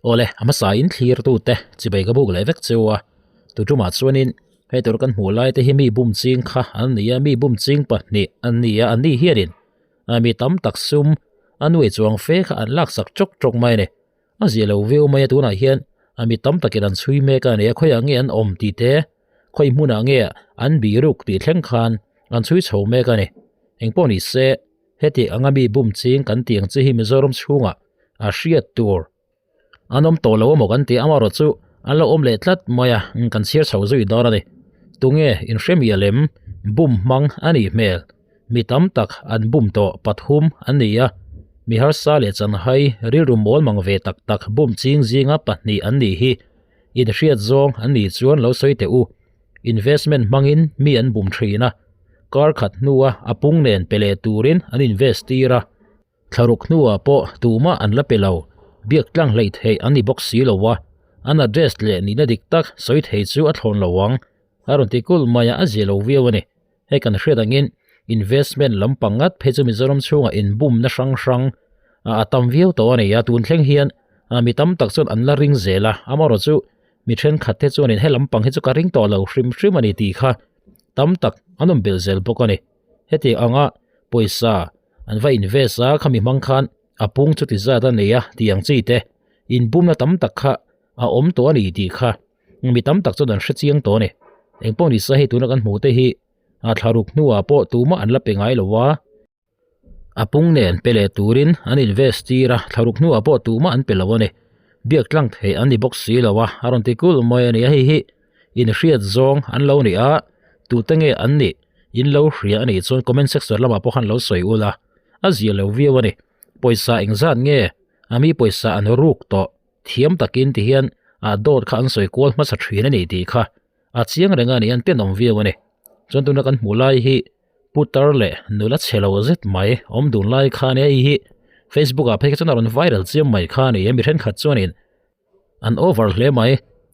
Awle, a hmasa in thlir tu te chibai ka buk leh vek cheu a, tu tumah chuanin hei tur kan hmuh lai te hi mi bum ching kha an ni a, mi bum ching pahnih an ni a, an ni hianin mi tam tak sum a nuai chuang fe kha an laksak chawk chawk mai a ni. A zia lo viau mai a tunah hian mi tam takin an chhui mek a ni a, khawiah nge an awm tih te khawi hmunah nge an biruk tih thleng khan an chhui chho mek a ni. Engpawh ni se heti anga mi bum ching kan tih ang chi hi Mizoram chhungah a hriat tur an awm tawh lo amaw kan tih amaherawh chu an lo awm leh tlat mai a, kan chhiar chho zui dawn a ni. Tunge inhremi a lem bum hmang a nih hmel? Mi tam tak an bum tawh pathum an ni a, mi harsa leh chanhai rilru mawl mang ve tak tak bum ching zinga pahnih an nih hi. Inhriat zawng an nih chuan lo sawi teh u. Investment hmangin mi an bum thin a, kar khat hnua a pung nen pe leh turin an invest tir a. Thlaruk hnuah pawh tumah an la pe lo, biak tlang hleih theih an ni bawk si lo a, an address leh nihna dik tak sawi thei chu a thlawn lo ang. A rawn ti kulh mai a, a zia lo viau a ni. Hei kan hriat angin investment lampang ngat phei chu Mizoram chhungah inbumna hrang hrang a tam viau tawh a ni a, tun thleng hian mi tam tak chuan an la ring zel a, amaherawh chu mi thenkhat te chuanin he lampang hi chu ka ring tawh lo hrim hrim a ni tih kha tam tak an awm belh zel bawk a ni. Heti anga pawisa an va invest a, khami hmang khan a pung chuti zat a nei a tih ang chi te inbumna tam tak kha a awm tawh a ni tih kha mi tam tak chuan an hre chiang tawh a ni. Engpawh ni se hei tuna kan hmuh te hi a thlaruk hnuah pawh tumah an la pe ngai lo a, a pung nen pe leh turin an invest tir a, thlaruk hnuah pawh tumah an pe lo a ni. Biak tlang theih an ni bawk si lo a, a rawn ti kulh mai a ni a, hei hi inhriat zawng an lo ni a, tute nge an nih in lo hria a nih chuan comment section lamah pawh khan lo sawi ul a, a zia lo viau a ni. Pawisa engzat nge a mi pawisa an ruk tawh thiam takin ti hian a dawt kha an sawi kual hmasa thin a ni tih kha a chiang reng a ni, an tenawm viau a ni. Chuan tuna kan hmuh lai hi putar leh nula chhe lo zet mai awm dun lai kha a ni a, hei hi Facebook ah phei kha chuan a rawn viral chiam mai kha a ni a, mi thenkhat chuanin An over hle mai.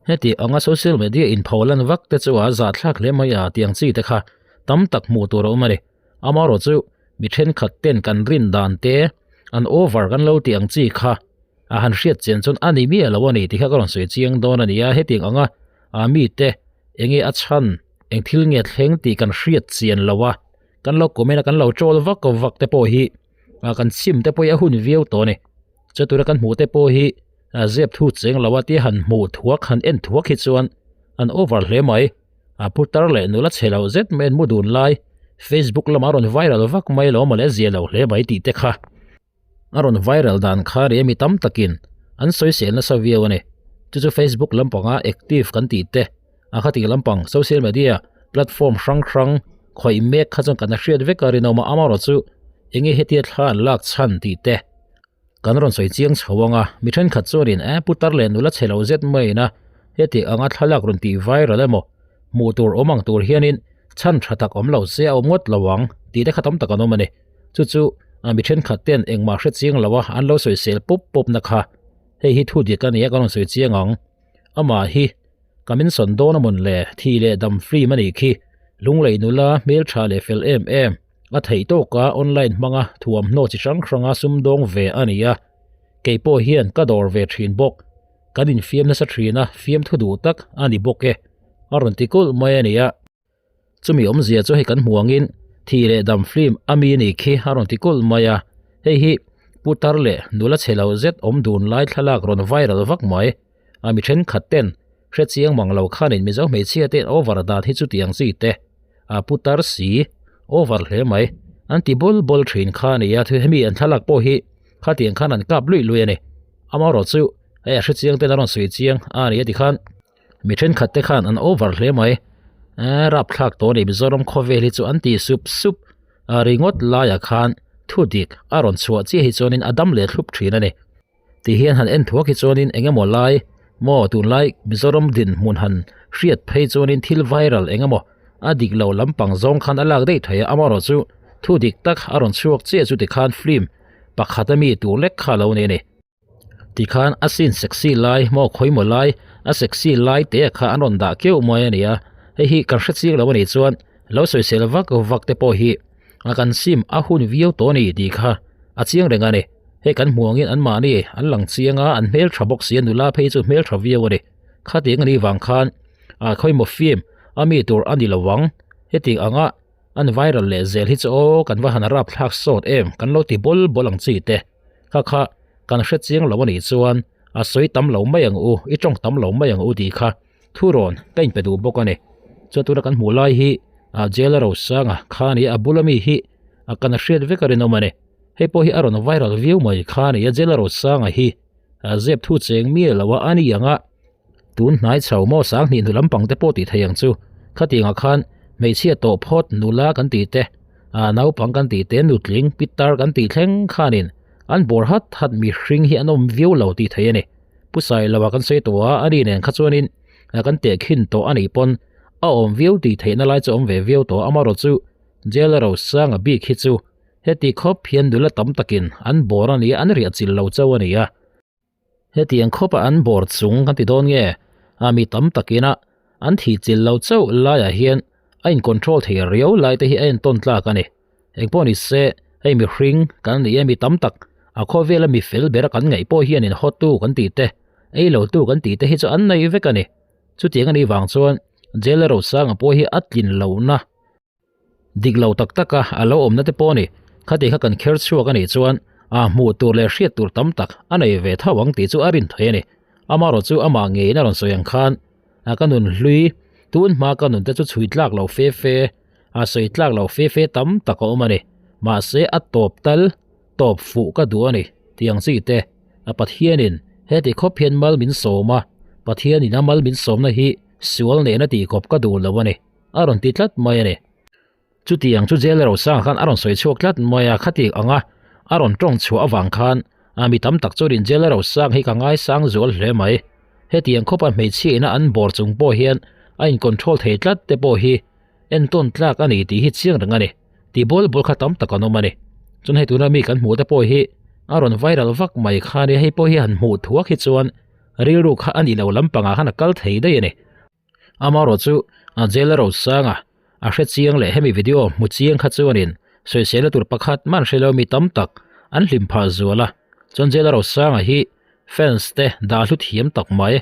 Heti anga social media in pho lan vak te chu a zahthlak hle mai a tih ang chi te kha tam tak hmuh tur a awm a ni. Amaherawh chu mi thenkhat ten kan rin dan te an over kan lo tih ang chi kha a han hriat chian chuan a ni miah lo a ni tih kha ka rawn sawi chiang dawn a ni a. Hetiang anga a mite enge a chhan eng thil nge thleng tih kan hriat chian lo a, kan lo comment a kan lo troll vak vak te pawh hi kan chim te pawh hi a hun viau tawh a ni. Chutura kan hmuh te pawh hi a zep thu cheng lo a tia han hmuh thuak han en thuak hi chuan an over hle mai. A putar leh nula chhe lo zet mai an mu dun lai Facebook lamah a rawn viral vak mai lo mawle a zia lo hle mai tih te kha a rawn viral dan kha ri a mi tam takin an sawisel nasa viau a ni. Chu chu Facebook lampanga active kan tih te a khatih lampang social media platform hrang hrang khawih mek kha chuan kan hriat vek a rinawm a amaherawh chu enge hetia thla an lak chhan tih te Kan rawn sawi chiang chho ang a, mi thenkhat chuanin eh putar leh nula chhe lo zet maiin a heti anga thlalak rawn tih viral emaw hmuh tur awm ang tur hianin chhan tha tak awm lo se a awm ngawt lo ang tih te kha tam tak an awm a ni. Chu chu mi thenkhat ten engmah hre chiang lo a an lo sawisel pawp pawp na kha hei hi thu dik a ni a kan rawn sawi chiang ang. Amah hi ka min sawn dawn a mawn le thi leh dam film a nih khi lunglei nula hmeltha leh fel em em. A theih tawka online hmanga thuamhnaw chi hrang hranga sumdawng ve a ni a, kei pawh hian ka dawr ve thin bawk. Kan infiam nasa thin a, fiamthu duh tak a ni bawk e, a rawn ti kulh mai a ni a. Chumi awmzia chu hei kan hmu angin thih leh dam film a mi ni khi a rawn ti kulh mai a, hei hi putar leh nula chhe lo zet awm dun lai thlalak rawn viral vak mai. A mi thenkhat ten hrechiang mang lo khanin Mizo hmeichhia ten over dan hi chutiang chi te a putar si over hle mai an ti bawl bawl thin kha a ni a thu hemi an thlalak pawh hi khatiang khan an kap luih luih a ni amaherawh chu hei a hrechiang ten a rawn sawi chiang a ni a ti khan mi thenkhat te khan an over hle mai eh rapthlak tawh a ni Mizoram khawvel hi chu an ti sup sup a ringawt laiah khan thu dik a rawn chhuah chiah hi chuanin a dam leh thlup thin a ni. Tih hian han en thuak hi chuanin eng emaw lai maw tunlai Mizoram dinhmun han hriat phei chuanin thil viral eng emaw a dik lo lampang zawng khan a lak daih thei a amaherawh chu thu dik tak a rawn chhuak chiah chu tikhan film pakhat ami tur lek kha a lo ni a ni. Tikhan a scene sexy lai maw khawimaw lai a sexy lai te kha an rawn dah keuh mai a ni a, hei hi kan hre chiang lo a nih chuan lo sawisel vak vak te pawh hi a kan sim a hun viau tawh a ni tih kha a chiang reng a ni. Hei kan hmuh angin anmahni an lang chiang a, an hmeltha bawk si a, nula phei chu hmeltha viau a ni. Khatiang a nih vang khan ah khawimaw film a mi tur a ni lo ang. Hetiang anga an viral leh zel hi chu aw kan va han rapthlak sawt em kan lo ti bawl bawl ang chi te. Kha kha kan hre chiang lo a nih chuan a sawi tam lo mai ang u, i tawng tam lo mai ang u tih kha thu rawn ka inpe duh bawk a ni. Chuan tuna kan hmuh lai hi ah jail a rosanga kha a ni a, a bula mi hi a kan hriat vek a rinawm a ni. Hei pawh hi a rawn viral viau mai kha a ni a, jail a rosanga hi ah zep thu cheng miah lo a, a ni ang a tun hnai chho maw sang hnih hnu lampang te pawh tih theih ang chu. Khatiangah khan hmeichhia tawh phawt nula kan tih te ah naupang kan tih te nutling pitar kan tih thleng khanin an bawr hat hat mihring hi an awm viau lo tih theih a ni. Pu Sailoa kan sawi tawh a, ani nen kha chuanin kan tehkhin tawh a nih pawn a awm viau tih theihna lai chu a awm ve viau tawh a, amaherawh chu jail a rosanga bik hi chu heti khawp hian nula tam takin an bawr a ni a, an riah chilh lo chauh a ni a. Hetiang khawpa an bawr chung kan ti dawn nge? A mi tam takin a an thih chilh lo chauh laiah hian a in control thei riau lai te hi a entawn tlak a ni. Engpawh ni se, hei mihring kan ni a mi tam tak a khawvela mi fel bera kan ngaih pawh hian in hawtu kan tih te, ei lo tu kan tih te hi chu an nei vek a ni. Chutiang a nih vang chuan jail a rosanga pawh hi a tlin lohna dik lo tak tak a a lo awmna te pawh a ni. Khati kha kan kher chhuak a nih chuan a hmuh tur leh hriat tur tam tak a nei ve tho ang tih chu a rin thei a ni. Amaherawh chu amah ngeiin a rawn sawi ang khan a ka nun hlui tun hma ka nun te chu chhui tlak lo fe fe a sawi tlak lo fe fe tam tak a awm a ni. Mahse a tawp tal tawp fuh ka duh a ni tih ang chi te a Pathianin heti khawp hian mal min sawm a, Pathianin a mal min sawmna hi sual nena tihkawp ka duh lo a ni a rawn ti tlat mai a ni. Chutiang chu jail rosang khan a rawn sawi chhuak tlat mai a, khati anga a rawn tawng chhuah avang khan a mi tam tak chuanin jail rosang hi ka ngaisang zual hle mai. Hetiang khawpa hmeichhia ina an bawr chung pawh hian a in control thei tlat te pawh hi entawn tlak a ni tih hi chiang reng a ni. Tih bawl bawl kha tam tak an awm a ni. Chuan hei tuna mi kan hmuh te pawh hi a rawn viral vak mai kha a nia, hei pawh hi han hmuh thuak hi chuan rilru kha a nih loh lampangah khan a kal thei daih a ni. Amaherawh chu a jail a rosanga a hre chiang leh hemi video hmu chiang kha chuanin sawisel tur pakhat man hre lo mi tam tak an hlim phah zual a, chuan jail a rosanga hi fans te dah hlu thiam tak mai,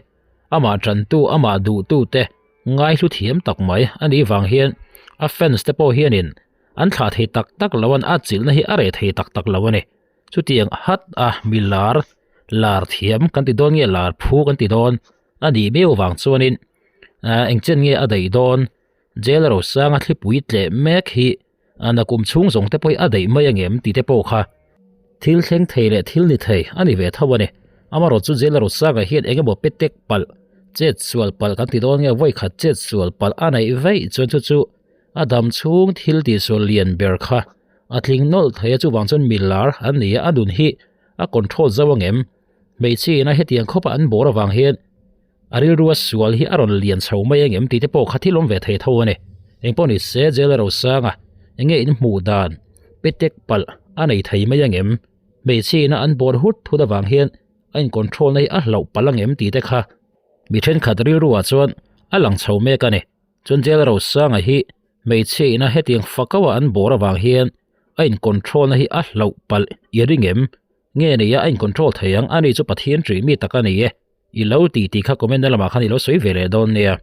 amah tantu amah duhtu te ngai hlu thiam tak mai a nih vang hian a fans te pawh hianin an thlah thei tak tak lo an atchilhna hi a reh thei tak tak lo a ni. Chutiang hat a mi lar lar thiam kan ti dawn nge lar phu kan ti dawn a nih miau vang chuanin ah engchen nge a daih dawn jail rosanga thlipui tleh mek hi a nakum chhung zawng te pawh hi a daih mai angem tih te pawh kha thil thleng thei leh thil ni thei a ni ve tho a ni. Amaherawhchu chu jail rosanga hian eng emaw pe tek palh chet sual palh kan ti dawn nge vawikhat chet sual palh a neih vaih chuan chu chu a dam chhung thil tihsual lian ber kha a tling nawlh thei a chuvang chuan mi lar an ni a a nun hi a control zo angem hmeichhia ina hetiang khawpa an bawr avang hian a rilrua sual hi a rawn lian chho mai angem tih te pawh kha thil awm ve thei tho a ni engpawh ni se jail a rosang a enge in hmuh dan petek palh a nei thei mai angem hmeichhia ina an bawr hut hut avang hian a in control na hi a hlauh palh angem tih te kha mi thenkhat rilruah chuan a lang chho mek a ni chuan jail a rosanga hi Hmeichhia ina hetiang fakau a an bawr avang hian a in control na hi a hlauh palh i ring em? Nge nei a a in control thei ang? Ani chu Pathian ṭih mi tak a ni e. I lo ti tih kha comment na lamah khan i lo sawi ve leh dawn nia.